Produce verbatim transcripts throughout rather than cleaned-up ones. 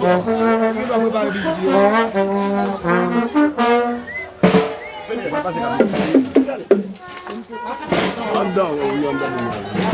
Yo pa prepare bibit yo. Anndan, wi, anndan, wi.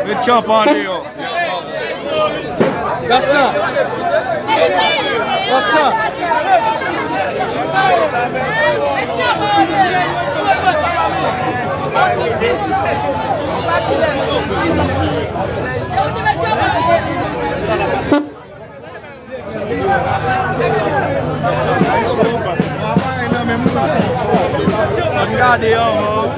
Met tchanpan deyò. Gasa. Gasa. Ann gade anvan.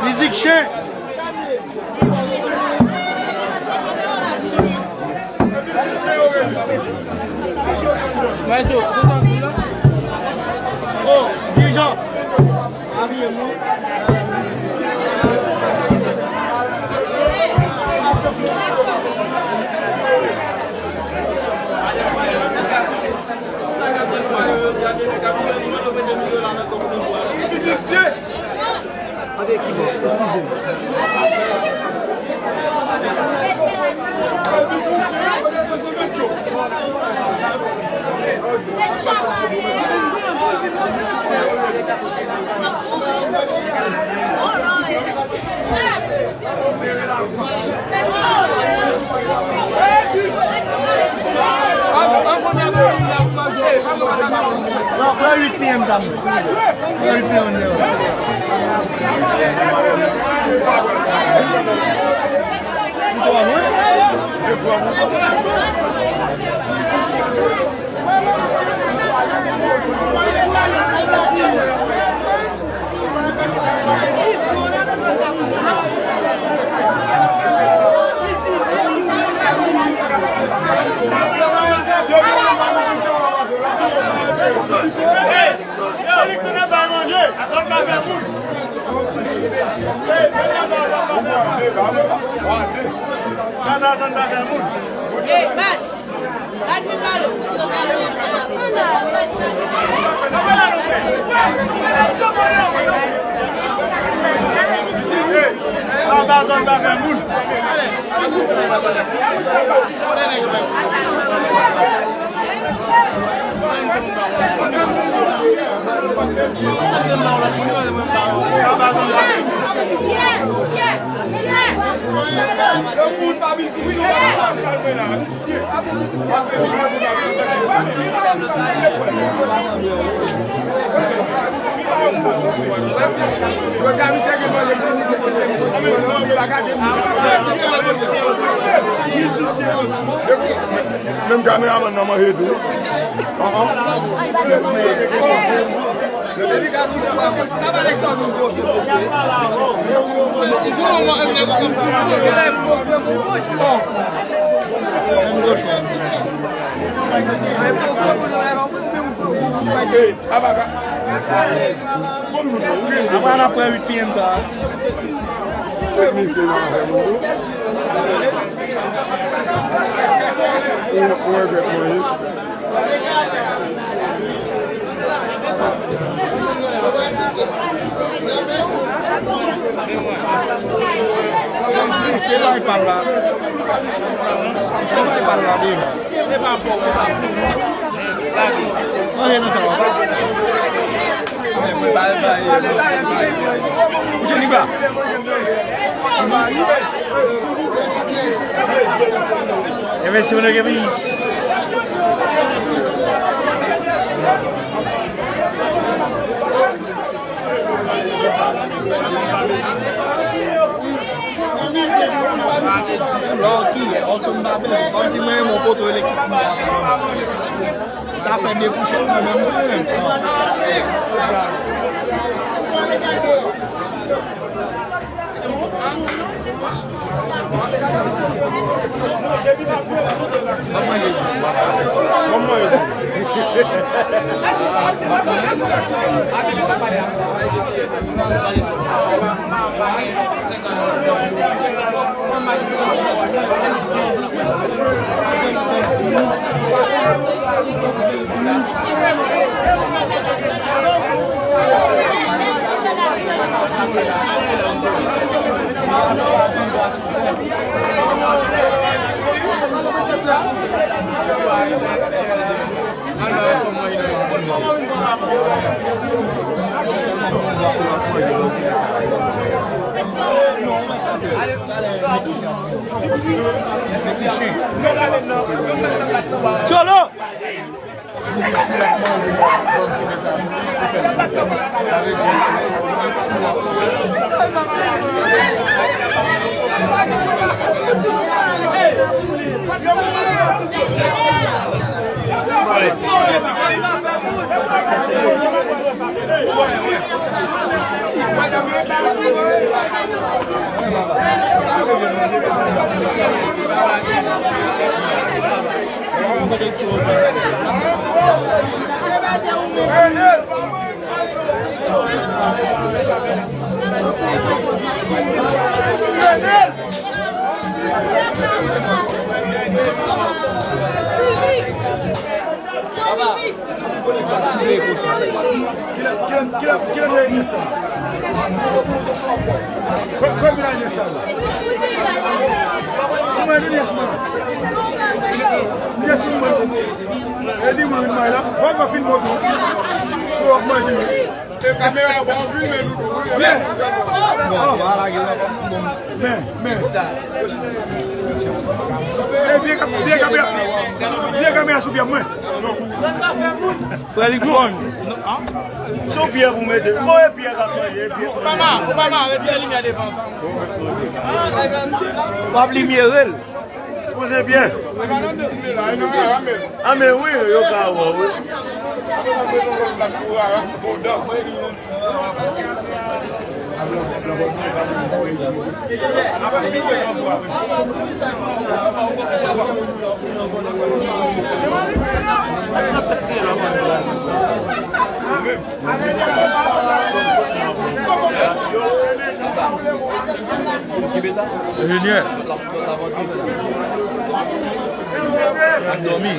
Mizik chen. Maestro, kontan vin la. Oh, dirijan. Abiye mwen. Mizisyen! Tande kibòd, eskize m. Pran uit P M sa m. Pran uit P M deyò. Ou twò lwen. Felix, se nan bay manje, zòt pa fè moun. Sa, sa, sa n pa fè moun. Hey, bat! Bat vin balo! Hey, sa, sa, sa n pa fè moun. Menm kameramann nan manje tou. An, an. Hey, abaka. Apa n ap pran uit P M sa a? Ou, ou regrèt mwen, wi. Misye bay pal la. Misye bay pal la, baby. Manje nan sa w. Jennifer. E mesye, nou gen vini. Lucky, also mwen pa byen. Kòmsi mwen, mwen kote l ekip mwen. Sa fè de fouchèt mwen menm mwen menm. Cholo! Kilè, kilè, kilè, kilè vin al jwenn sa? Kòb, kòb vin al jwenn sa la? Kòman vin jwenn sa? Jwenn sa mwen. E di mwen vin bay la. Fò w fin mwen tou. Pou w ap manje. E kamera ba w filme nou tou. Men. Men, men. E vye ka-, vye kamera, vye kamera sou pye mwen. Frè Likfòn. Se yon pyè pou mete. Bon, e pyè k ap manje, e pyè. Obama, Obama, retire limyè devan sa. W ap limyere l. Poze pyè. A men wi, yo ka wè w wi. Enjenyè. Ap dòmi.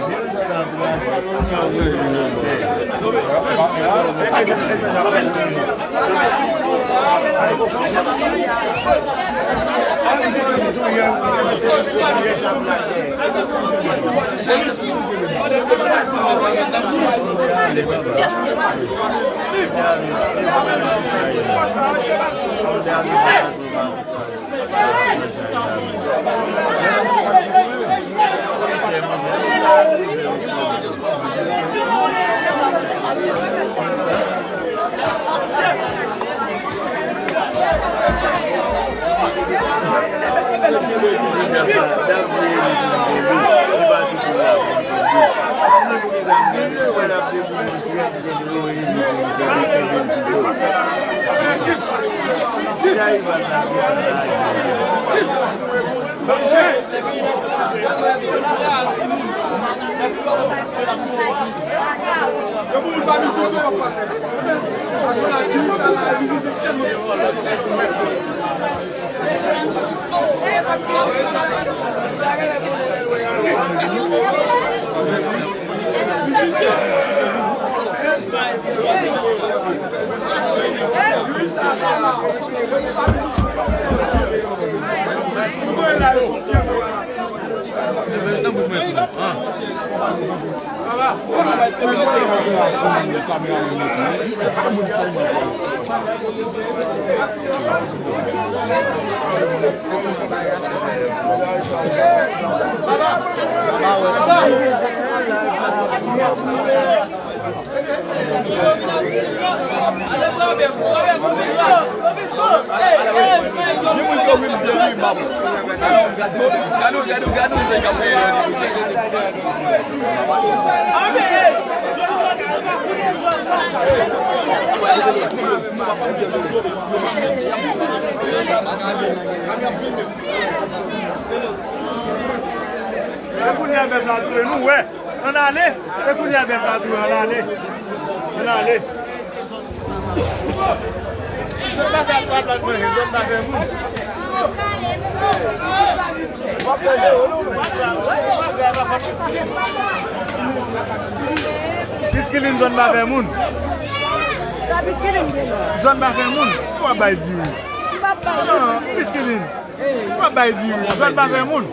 E kounye a bèf la tou, nou wè. Ann ale. E kounye a bèf la tou, ann ale. Ann ale. Zòn pa fè ak pa plat manje, zòn pa fè moun. Piskilin, zòn pa fè moun. Sa Piskilin gen la? Zòn pa fè moun. Ou ap bay diri. Non, Piskilin. Ou ap bay diri. Zòn pa fè moun.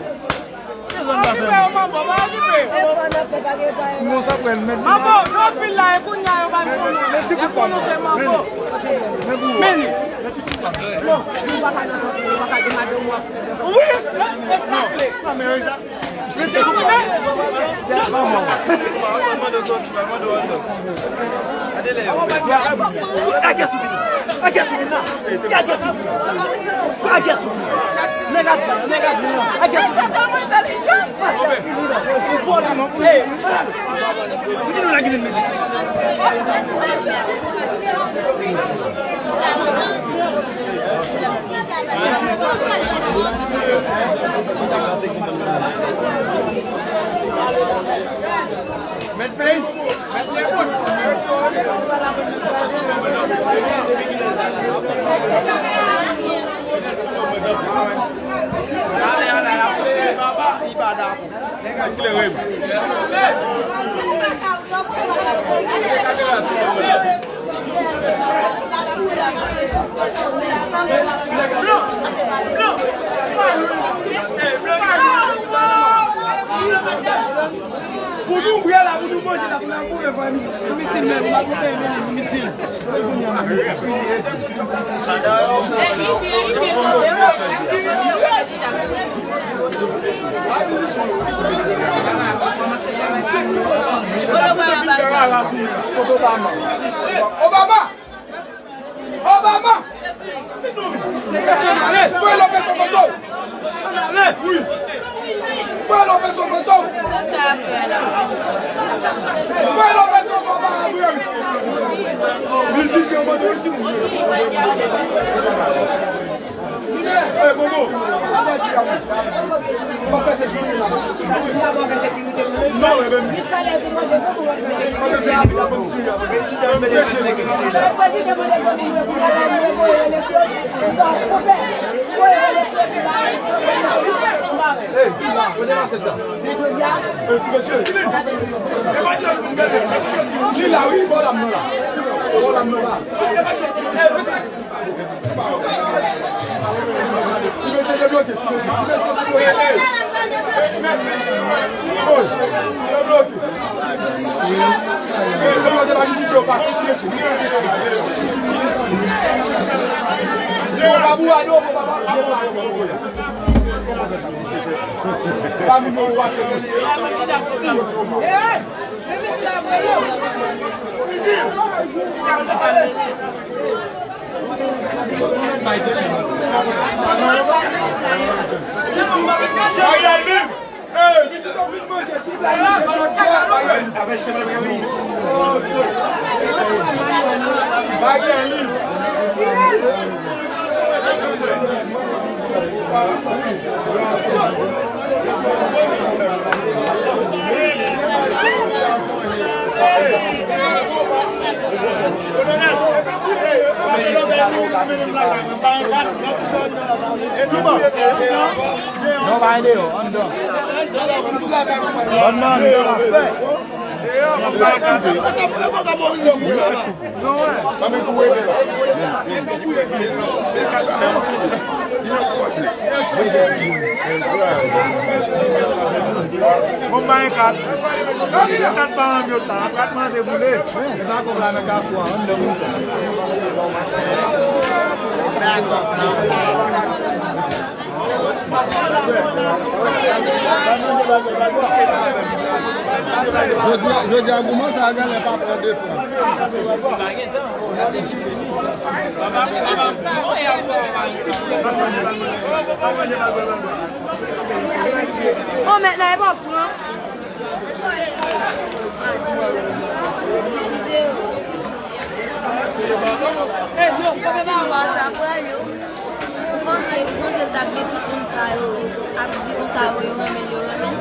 Manbo, non pil la, e kounye a yo pa vin konnen. Men ti kout pa. Men, men, men, men, men, men, non, nou pa ka nan sante, nou pa ka gen madanm w ap fè. Wi, exactly. Non, men, men, men, men, Agresivite! Agresivite! Agresivite! Agresivite! Nèg ap pran, nèg ap pran. Agresivite! Vòlè, non. Hey! Ki nou la ki vin mizik? Mèt peyi, mèt lemonn. Ale, ale, ale, papa, li pa dakò. Nèg la klere m. Pou nou bwè la, pou nou manje la, pou nou goumen, pou mizik. Misil menm, nou pa pou peye menm, misil. Obama! Obama! Obama! Voye Lopez sou kote w! Voye Lopez sou kote w! Voye Lopez sou kote w! Mizisyen, mande yon timoun. Ey, Bobo, ou pa fè sekirite la. Ou pa fè sekirite, non. Non, men, men. Hey, kote la, se sa? Hey, ti mesye. Li la, wi, bò dam nan la. Bò dam nan la. Ti mesye debloke, ti mesye, ti mesye debloke. Ey! Ey! Debloke. Ey, debloke, pa kite yo pase, ti mesye. Bon, pa bourade, bon, pa, pa, pa bourade, bon, pa bourade. Pa moun yo pase. Non, pa deyò, anndan. Anndan, anndan, afè. Bon, bay kat. Kat pa ann yo ta, kat mande boule. E pa kòb la nan kafou a, anndan moun. Jodi a, jodi a, gouman sa a genlè pa pran de fwa. Bon, mentnan, e pa pran. Ou panse, ou panse l t ap gen tout moun sa yo ap di konsa, yo, yo renmen l, yo renmen l?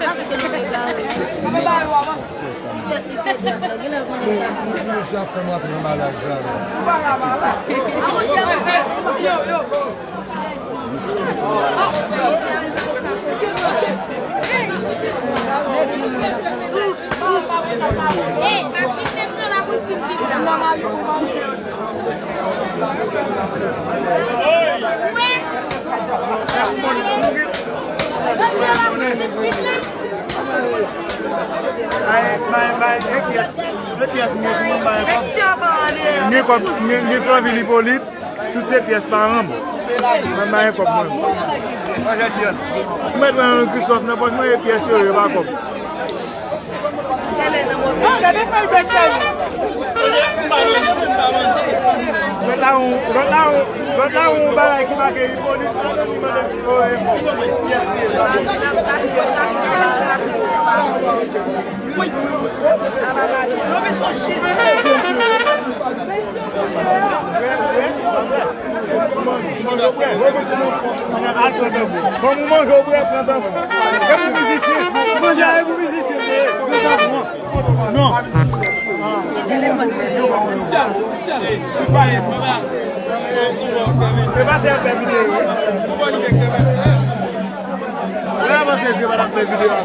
Paske l egare. Ti pèp li te dwat la, genlè l konnen l t ap di sa. Mesye ap fè m rantre nan malaj la, la. Bay, bay, bay, de pyès, de pyès, mwen, mwen, bay, kòb. Ni kòb, ni, ni Flanvil Ipolit. Tout se pyès paran m. Mwen bay kòb mwen. Ou mèt wè yon Kristòf nan pòch mwen, e pyès yo, yo pa kòb. Lòt la, yon, lòt la, yon, lòt la, yon bagay ki make Ipolit, la, li mande, oh, e, pyès li ye. Wi. Kòm ou manje, ou bwè, pran tan pou. E pou mizisyen. Manje a, e pou mizisyen. Pran tan pou. Non. Ofisyèl, ofisyèl. Se pa se ap fè videyo. Lè avanse, se pa ap fè videyo.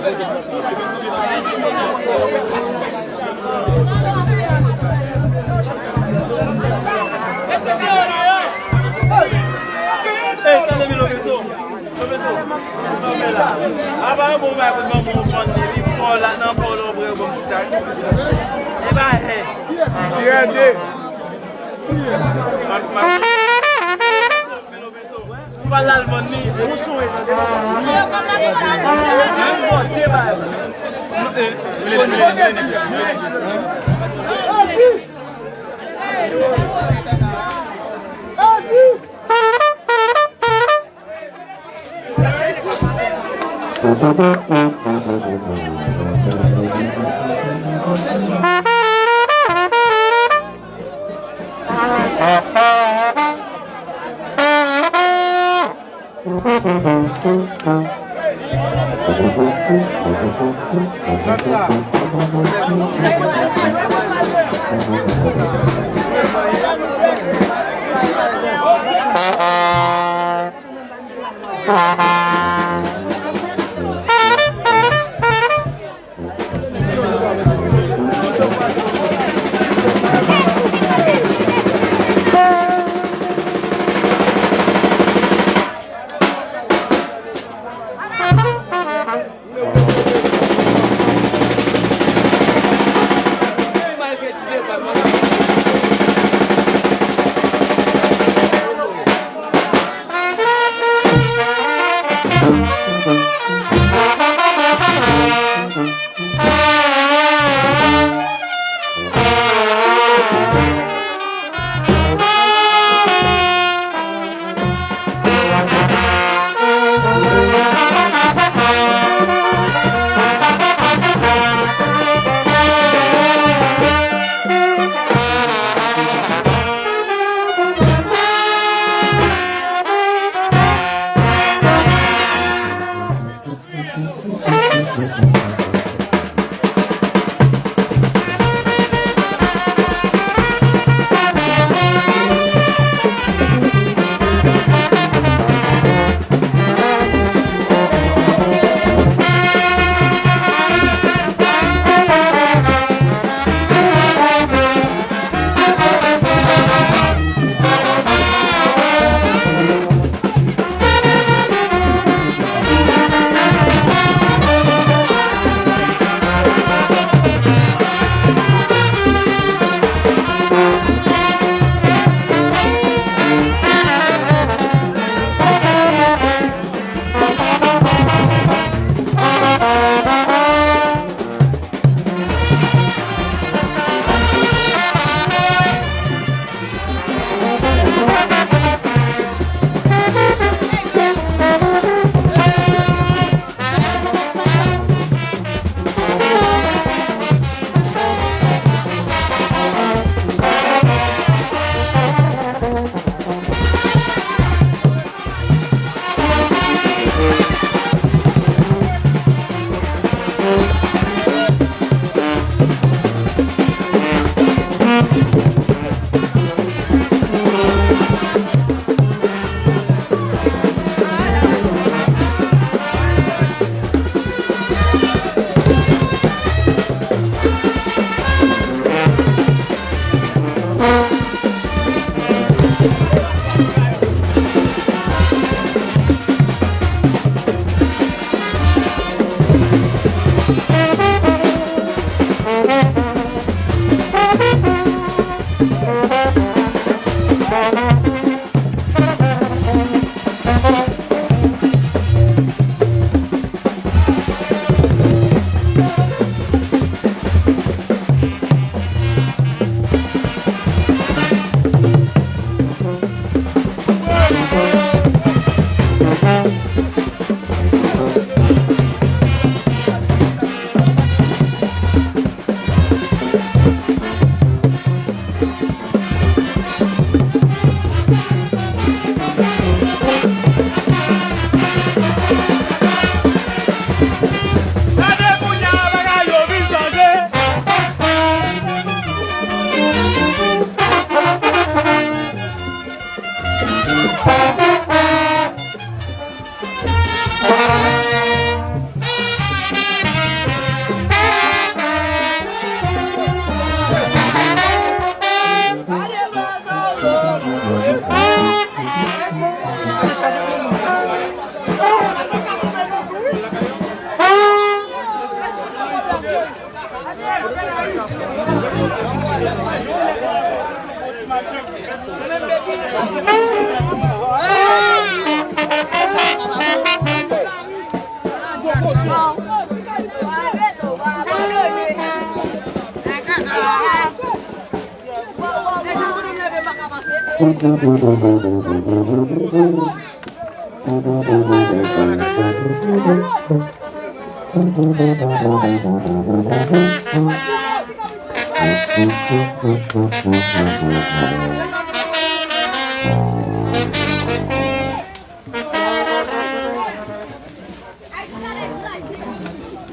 Ey, tande mi lobeso. Lobeso. Apa yon bon bagay pou manman w pran li, li fò la nan fò lè w prè yon bon ti tak. E pa hè. Ti hè de. Ou pa l al vann li, e ou chonje tande. Menm bò de bagay.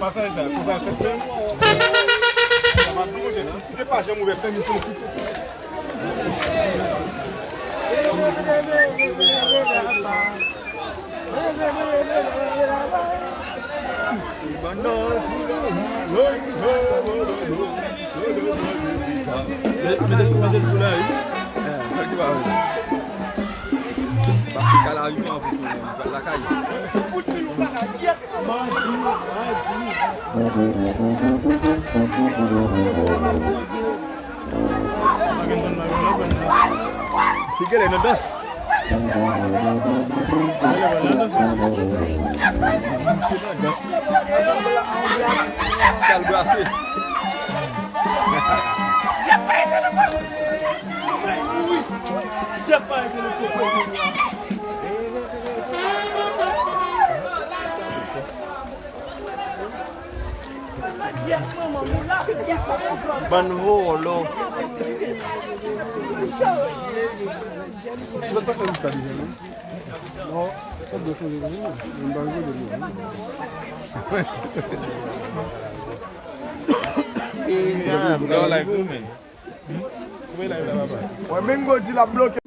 Sa, sa, pou sa, se, se pa janm ouvè, fè misyon. Mete, mete sou la, wi. Eh, nèg ki pa wè. Paske kal a rive an plis, men, lakay. Sigele nan dans. Sal brase. Bann vòlò. Wè, Mengo di l ap bloke.